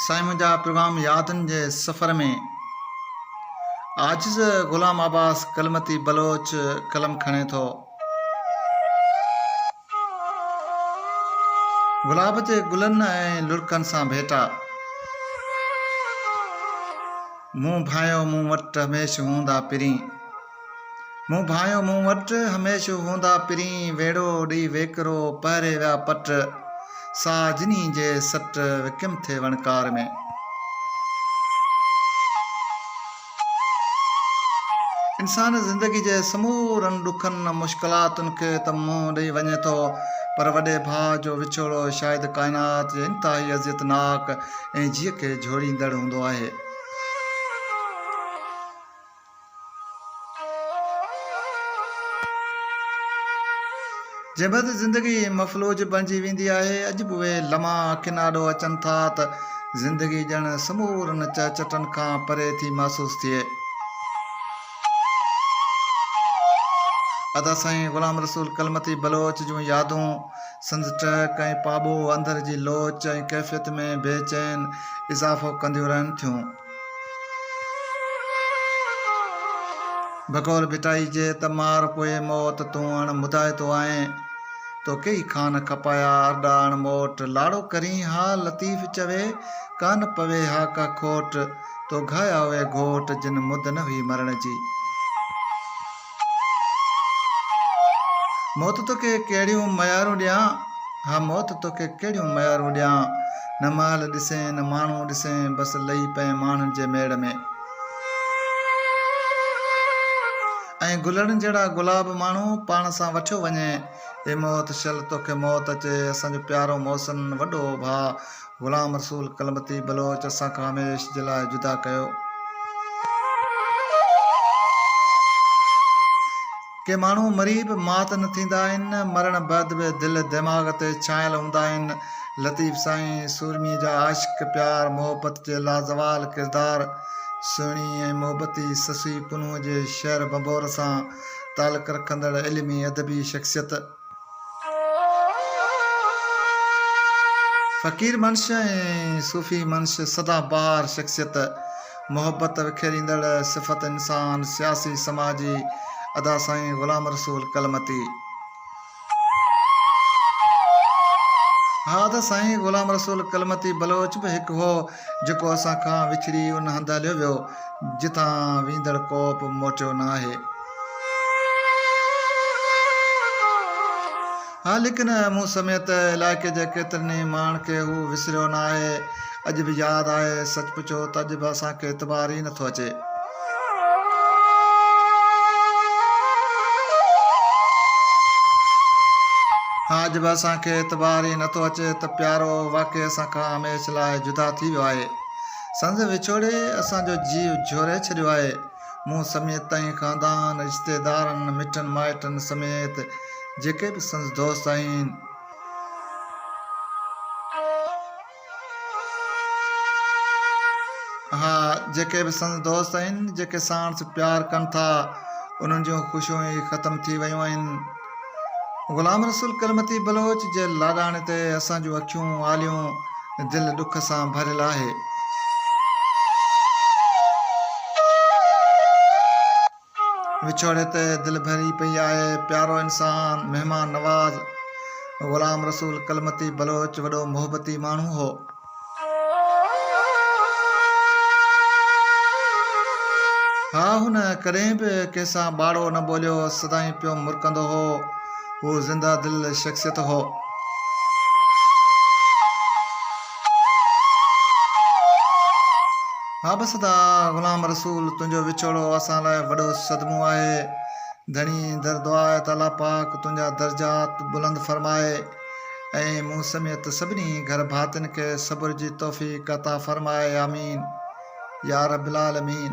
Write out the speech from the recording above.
سائين منهنجا پروگرام يادن جي سفر ۾ عاجز غلام عباس ڪلمتي بلوچ قلم کڻي ٿو. گلاب جي گلن ۽ لڙڪن سان ڀيٽا. مون ڀانئيو مون وٽ هميشھ هوندا پرين. مون ڀانئيو مون وٽ هميشھ هوندا پرين ويڙهو ڏئي ويڪرو پهري ويا پٽ سا جنهي جي سٽ وڪيم ٿئي وڻڪار ۾. انسان زندگي جي سمورن ڏکن مشڪلاتن کي ته منهن ڏئي وڃي ٿو پر وڏي ڀاء جو وڇوڙو شايد ڪائنات جي انتهائي اذيتناڪ ۽ جيء کي جهوڙيندڙ هوندو آهي. جنهن بعد زندگي مفلوج بڻجي ويندي آهي. اڄ به اهي لمحا اکين آڏو اچن ٿا ته زندگي ڄڻ سمورن چهچٽن کان پري ٿي محسوس ٿئي. ادا سائين غلام رسول ڪلمتي بلوچ جون يادون سندس ٽهڪ ۽ پاٻوهه اندر جي لوچ ۽ ڪيفيت ۾ بي چين اضافو ڪنديون رهن ٿيون. بقول ڀٽائي جي ته مار پوء موت تون اڻ مدائتو آهين، تو ڪيئي خان کپايا ارڏا اڻ موٽ، لاڙو ڪرين ها لطيف چوي، ڪانه پوي ها ڪا کوٽ، تو گهايا اهي گهوٽ جن مد نه هئي مرڻ جي. موت توکي ڪهڙيون ميارون ڏيان، ها موت توکي ڪهڙيون ميارون ڏيان، نه محل ڏسين نه ماڻهو ڏسين، بس لهي پئين ماڻهن جي ميڙ ۾. ۽ گلڙن جهڙا گلاب ماڻهو پاڻ سان وٺيو وڃي، اي موت شل توکي موت اچي، اسان جو پيارو محسن وڏو ڀاء غلام رسول ڪلمتي بلوچ اسان کان هميشھ جي لاء جدا ڪيو. ڪي ماڻهو مري به مات نه ٿيندا آهن، مرڻ بعد به دل دماغ تي ڇانيل هوندا آهن. لطيف سائين سورمي جا عاشق پيار محبت جي لازوال ڪردار سهڻي ۽ محبتي سسئي پنهونء جي شهر ڀنڀور سان تعلق رکندڙ علمي ادبي شخصيت. فقير منش ۽ صوفي منش سدا بهار شخصيت، محبت وکيريندڙ صفت انسان، سياسي سماجي ادا سائين غلام رسول ڪلمتي. ها ادا سائين غلام رسول ڪلمتي بلوچ به هڪ هو جيڪو اسان کان وڇڙي ان هنڌ هليو ويو جتان ويندڙ ڪوبه موٽيو نه آهي. ها ليڪن مون سميت علائقي جي ڪيترن ئي ماڻهن کي هو وسريو نه آهي. اڄ به ياد آهي. سچ پڇو ته اڄ به اسان کي اعتبار ئي نٿو اچي. ها اڄ به اسان کي اعتبار ئي نٿو اچي ته پيارو واقعي اسان کان هميشھ لاء جدا ٿي ويو آهي. سندس وڇوڙي اسان جو جيء جهوري ڇڏيو آهي. مون سميت تائين خاندان، رشتيدارن، مٽن مائٽن سميت جيڪي به سندس دوست آهن. ها جيڪي به سندس دوست آهن، جيڪي ساڻس پيار ڪن ٿا، انهن جون خوشيون ئي ختم ٿي ويون آهن. غلام رسول ڪلمتي بلوچ جي لاڏاڻي تي اسان جون اکيون آليون، دل ڏک سان ڀريل آهي. وڇوڙي تي دل ڀري پئي آهي. پيارو انسان، مهمان نواز غلام رسول ڪلمتي بلوچ وڏو محبتي ماڻهو هو. ها هن ڪڏهن به ڪنهن سان ٻاڙو نه ٻوليو، سدائين پيو مرڪندو هو. هو زنده دل شخصيت هو. ها بس ادا غلام رسول تنهنجو وڇوڙو اسان لاء وڏو صدمو آهي. ڌڻي در دعا آهي ته الله پاڪ تنهنجا درجات بلند فرمائي. ۽ مون سميت سڀني گهر ڀاتين کي صبر جي توفيق عطا فرمائي آمين يا رب العالمين.